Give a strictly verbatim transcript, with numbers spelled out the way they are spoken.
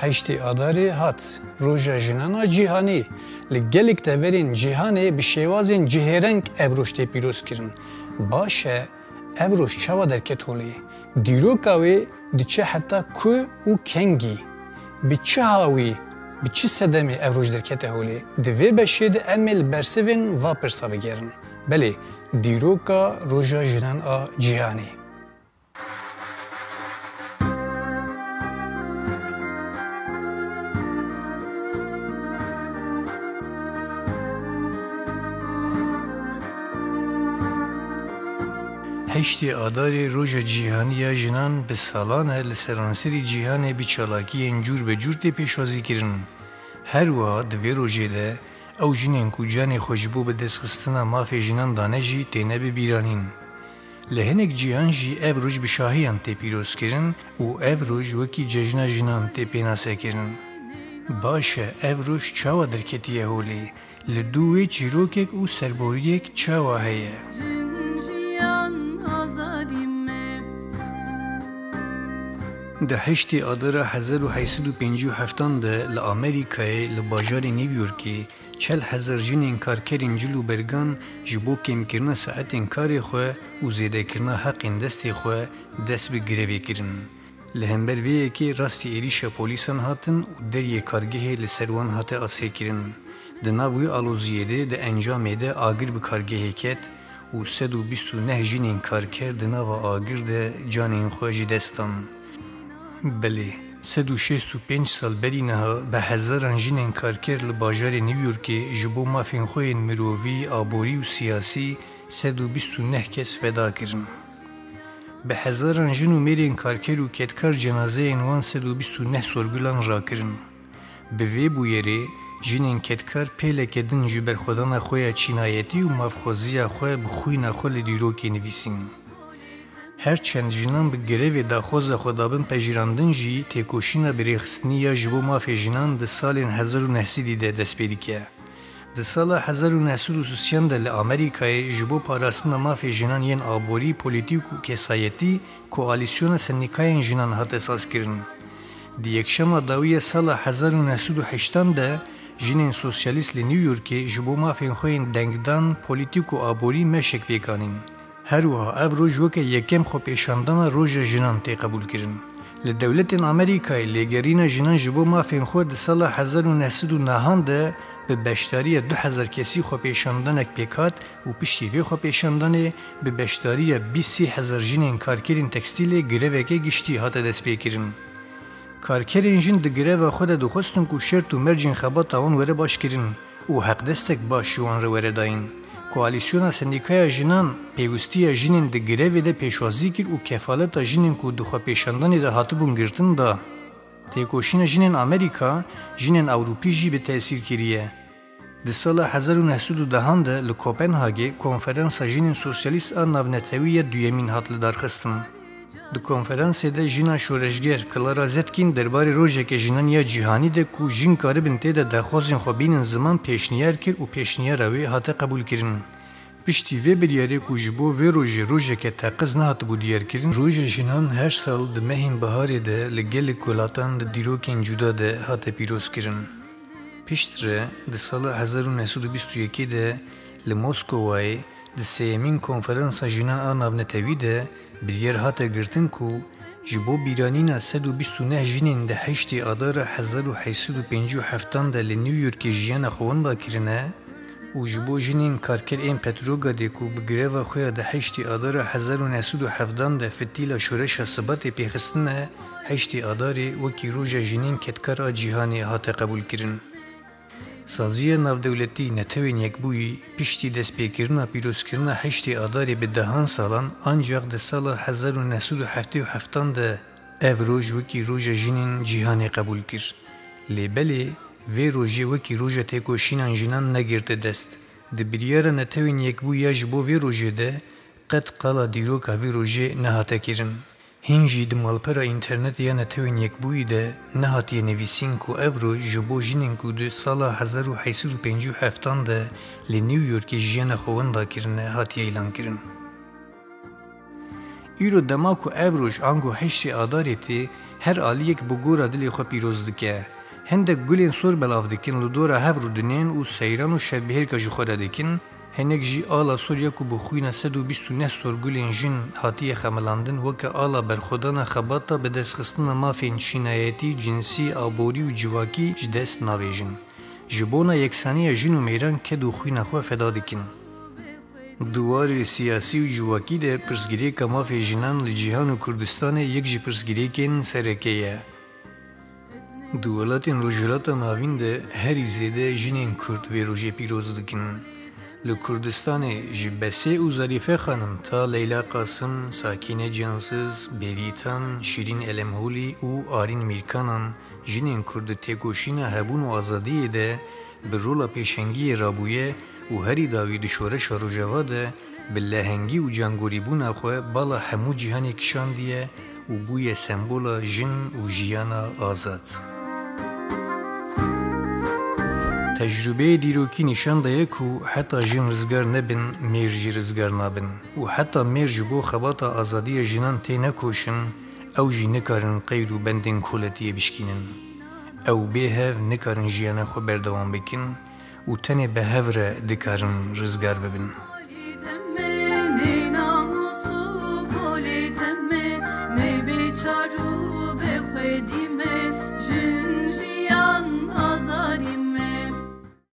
Heştê Adarê hat Roja Jinan a Cîhanî. Li gelek deverên cîhanê bi şêwazên cihêreng ev roj tê pîrozkirin. Baş e, ev roj çawa derket holê? Dîroka wê diçe heta ku û kengî? Bi çi hawî, bi çi sedemê ev roj derkete holê? Di vê beşê de em ê li bersivên va pirsa bigerin. Belê, dîroka Roja Jinan a Cîhanê. Heştê Adarê Roja Cîhanî ya Jinan bi salan e li seranserî cîhanê bi çalakiyên cûr be cûr tê pêşwazî kirin. Her wiha di vê rojê de ew jinên ku canê xwe ji bo bidestxistina mafê jinan dane jî têne bibîranîn. Li hinek cîhan jî ev roj bi şahiyan tê pîrozkirin û ev roj wekî Cejna Jinan tê pênasekirin. Baş e, ev roj çawa derketiye holê? Li dû wê çîrokek û serboriyek çawa heye? Di heştê Adara hezar û heyt sed û pêncî û heftan de li Amerîkayê, li bajarê New Yorkê, çel hezar jinên karkerên cil û bergan ji bo kêmkirina saetên karê xwe û zêdekirina heqên destê xwe dest bi grevê kirin. Li hember vê yekê rastî êrîşa polîsan hatin û deriyê kargehê li ser wan hate asêkirin. Di nav wî aloziyê de, di encamê de agir bi kargehê ket û sed û bîst û neh jinên karker di nava agir de canên xwe ji dest dan. Belê, sed û şêst û pênc sal berî niha bi hezaran jinên karker li bajarê New Yorkê ji bo mafên xwe yên mirovî, aborî û siyasî sed û bîst û neh kes feda kirin. Bi hezaran jin û mêrên karker û kedkar cenazeyên wan sed û bîst û neh sorgulan rakirin. Bi vê bûyerê, jinên kedkar pêleke din ji berxwedana xwe ya çînayetî û mafxweziya xwe bi xwîna xwe li dîrokê nivîsîn. Her çend jinan bi grevê daxwaza xwe dabin pejirandin jî, têkoşîna birêxistinî ya ji bo mafê jinan di salên hezar û neh sedî de dest pê dike. Di sala hezar û neh sed û sî de li Amerîkayê ji bo parastina mafê jinan yên aborî, polîtîk û kesayetî Koalîsyona Sendîkayên Jinan hate sazkirin. Di yekşema dawî ya sala hezar û neh sed û heştan de jinên sosyalîst li New Yorkê ji bo mafên xwe yên dengdan, polîtîk û aborî meşek pêk anîn. Her wiha ev roj weke yekem xwepêşandana Roja Jinan tê qebûlkirin. Li dewletên Amerîkayê lêgerîna jinan ji bo mafên xwe di sala hezar û neh sed û nehan de bi beşdariya du hezar kesî xwepêşandanek pêk hat û piştî vê xwepêşandanê bi beşdariya bîst sê hezar jinên karkerên tekstîlê greveke giştî hate destpêkirin. Karkerên jin di greva xwe de dixwestin ku şert û mercên xebata wan were başkirin û heqdestek baş ji wan re were dayîn. Koalîsyona Sendîkaya Jinan pêwistiya jinên di grevê de pêşwazî kir û kefaleta jinên ku di xwepêşandanê de hatibûn girtin da. Têkoşîna jinên Amerîka, jinên Ewropî jî bi tesîr kiriye. Di sala hezar û neh sed û dehan de li Kopenhagê Konferansa Jinên Sosyalîst a Navnetewî ya duyemîn hat lidarxistin. Di konferansê de jina şoreşger Clara Zetkin derbarê rojeke jinan ya cîhanî de ku jin karibin tê de daxwazên xwe bînin ziman pêşniyar kir û pêşniyara wê hate qebûlkirin. Piştî vê biryarê ku ji bo vê rojê rojeke teqiz nehatibû diyarkirin, Roja Jinan her sal di mehên biharê de li gelek welatan di dîrokên cuda de hate pîrozkirin. Piştre, di sala hezar û neh sed û bîst û yekê de li Moskowayê di sêyemîn Konferansa Jinan a Navnetewî de biryar hate girtin ku ji bo bîranîna sed û bîst û neh jinên di heştê Adara hezar û heyt sed û pêncî û heftan de li New Yorkê jiyana xwe winda kirine û ji bo jinên karker ên Petrogradê ku bi greva xwe ya di heştê Adara hezar û neh sed û hevdan de fitîla şoreşa Sibatê pêxistine, heştê Adarê wekî Roja Jinên Kedkar a Cîhanê hate qebûlkirin. Saziya navdewletî Netewên Yekbûyî piştî destpêkirina pîrozkirina heştê Adarê bi dehan salan, ancax di sala hezar û neh sed û heftê û heftan de ev roj wekî Roja Jinên Cîhanê qebûl kir. Lê belê vê rojê wekî Roja Têkoşînan Jinan negirte dest. Di biryara Netewên Yekbûyî ya ji bo vê rojê de qet qala dîroka vê rojê nehate kirin. Hîn jî di malpera înternetê ya Netewên Yekbûyî de nehatiye nivîsîn ku ev roj ji bo jinên ku di sala hezar û heyt sed û pêncî û heftan de li New Yorkê jiyana xwe winda kirine hatiye îlankirin. Îro dema ku ev roj ango heştê Adarê tê, her aliyek bi gora dilê xwe pîroz dike. Hindek gulên sor belav dikin, li dora hev rûdinên û seyran û şevbihêrka ji xwe re dikin, hinek jî ala sor ya ku bi xwîna sed û bîst û neh sor gulên jin hatiye xemilandin, weke ala berxwedana xebata bi destxistina mafên çînayetî, cinsî, aborî û civakî ji dest navêjin. Ji bona yeksaniya jin û mêran ked û xwîna xwe feda dikin. Di warê siyasî û civakî de pirsgirêka mafê jinan li cîhan û Kurdistanê yek ji pirsgirêkên sereke ye. Di welatên Rojhilata Navîn de herî zêde jinên Kurd vê rojê pîroz dikin. Li Kurdistanê ji Besê û Zarîfe Xanim ta Leyla Qasim, Sakîne Cansiz, Bêrîtan, Şîrîn Elemholî û Arîn Mîrkanan jinên Kurd di têkoşîna hebûn û azadiyê de bi rola pêşengiyê rabûye û herî dawî di şoreşa Rojava de bi lehengî û cangorîbûna xwe bala hemû cîhanê kişandiye û bûye sembola jin û jiyana azad. Tecrûbeyê dîrokî nîşan daye ku heta jin rizgar nebin, mêr jî rizgar nabin û heta mêr ji bo xebata azadiya jinan tê nekoşin, ew jî nikarin qeyd û bendên koletiyê bişkînin. Ew bê hev nikarin jiyana xwe berdewam bikin û tenê bi hev re dikarin rizgar bibin.